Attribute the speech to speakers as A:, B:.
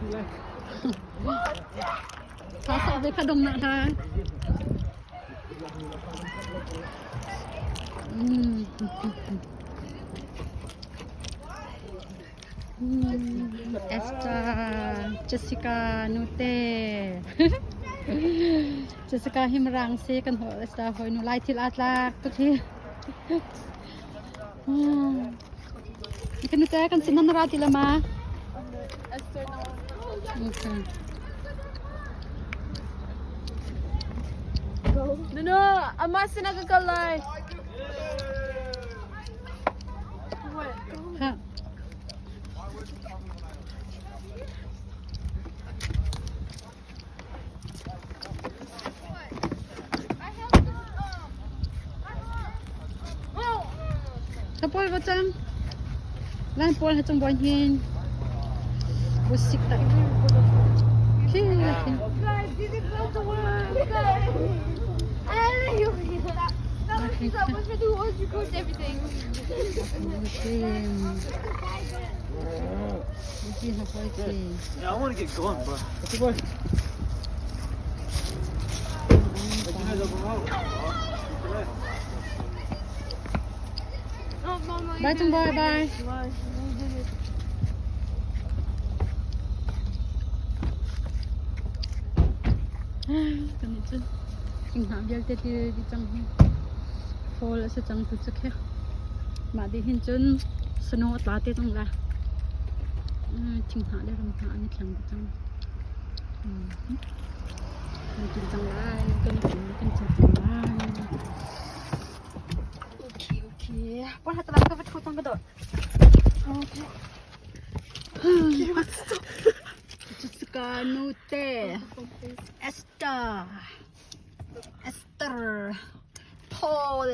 A: Tha sak ve kha dong nak hla. Esther, Jessica, nute. Jessica hi mirang si kan haw Esther hawi nu lai thil aa tlak tuk hi. Kan nute kan sin nan ra ti la ma?
B: Esther no.
A: Okay.
B: No no, ama sin ka kal lai.
A: Ha. Ka pawl va cang. Lan pawl ha cung bawi hin. Busik tak. Khi khi.
C: Yeah, I want to get going, bro.
A: Bye Trung boy, bye. Kan nih cun thinghnah vialte ti di cang hi fall a si cang tu cu khi mah dih hin cun snow a tla te cang la thinghnah le ramhnah an i thleng dih cang kan cin cang lai kan i kan cin cang lai okay okay pon hat la ka va thu cang ka dawt okay Jessica nute Esther Esther Paul.